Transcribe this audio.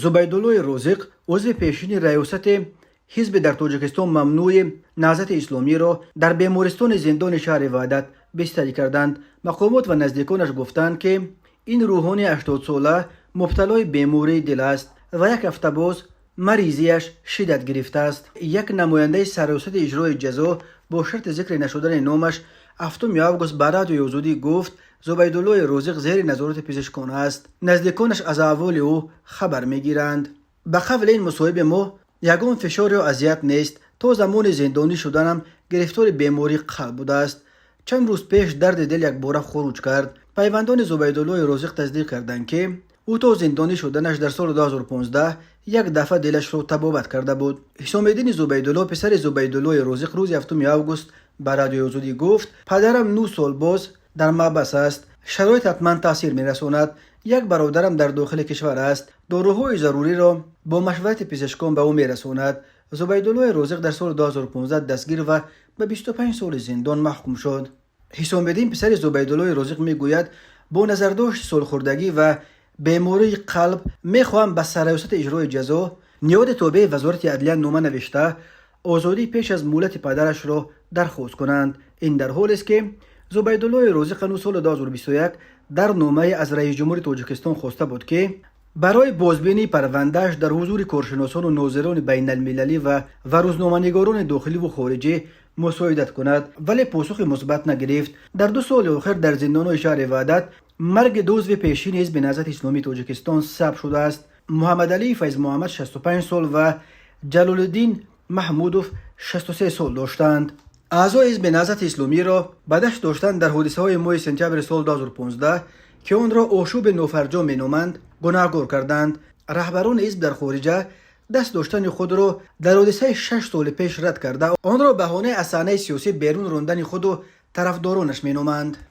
Зубайдуллои Розиқ, узви пешини раёсати ҳизби дар Тоҷикистон мамнӯи Наҳзати Исломиро дар бемористони зиндони шаҳри Ваҳдат бистарӣ карданд. Мақомот ва наздиконаш гуфтанд, ки ин рӯҳонии 80-сола мубталои бемории дил аст ва як ҳафта боз маризиаш шиддат гирифтааст. Як намояндаи Сарраёсати иҷрои ҷазо бо шарти зикри нашудани номаш 7 август ба Радиои Озодӣ гуфт, Зубайдуллои Розиқ зери назорати пизишкон аст, наздиконаш аз аҳволи ӯ хабар мегиранд. Ба қавли ин мусоҳиби мо, ягон фишор ё азият нест. То замони зиндонӣ шуданам гирифтори бемории қалб будааст. Чанд рӯз пеш дарди дил якбора хуруҷ кард. Пайвандони Зубайдуллои Розиқ тасдиқ карданд, ки ӯ то зиндонӣ шуданаш дар соли 2015 як дафъа дилашро табобат карда буд. Ҳисомиддини Зубайдулло, писари Зубайдуллои Розиқ, рӯзи 7 август ба Радиои Озодӣ гуфт: «Падарам 9 сол боз дар маҳбас аст. Шароит ҳатман таъсир мерасонад. Як бародарам дар дохили кишвар аст, доруҳои заруриро бо машварати пизишкон ба ӯ мерасонад». Зубайдуллои Розиқ дар соли 2015 дастгир ва ба 25 соли зиндон маҳкум шуд. Ҳисомиддин, писари Зубайдуллои Розиқ, мегӯяд, бо назардошти солхӯрдагӣ ва бемории қалб мехоҳам ба Сарраёсати иҷрои ҷазо, ниҳоди тобеи Вазорати адлия, нома навишта, озодӣ пеш аз муҳлати падарашро дархост кунанд. Ин дар ҳолест, ки Зубайдуллои Розиқ ҳанӯз соли 2021 дар номае аз раисҷумҳури Тоҷикистон хоста буд, ки барои бозбинии парвандааш дар ҳузури коршиносону нозирони байналмилалӣ ва рӯзноманигорони дохиливу хориҷӣ мусоидат кунад, вале посухи мусбат нагирифт. Дар 2 соли охир дар зиндонҳои шаҳри Ваҳдат марги ду узви пешини ҳизби Наҳзати Исломии Тоҷикистон сабт шудааст: Муҳаммадалии Файзмуҳаммад 65 сол ва Ҷалолиддин Маҳмудов 63 сол доштанд. Аъзои ҳизби Наҳзати Исломиро ба даст доштан дар ҳодисаҳои моҳи сентябри соли 2015, ки онро ошӯби нофарҷом меноманд, гунаҳгор карданд. Раҳбарони ҳизб дар хориҷа даст доштани худро дар ҳодисаи 6 соли пеш рад карда, онро баҳонаи аз саҳнаи сиёсӣ берун рондани худу тарафдоронаш меноманд.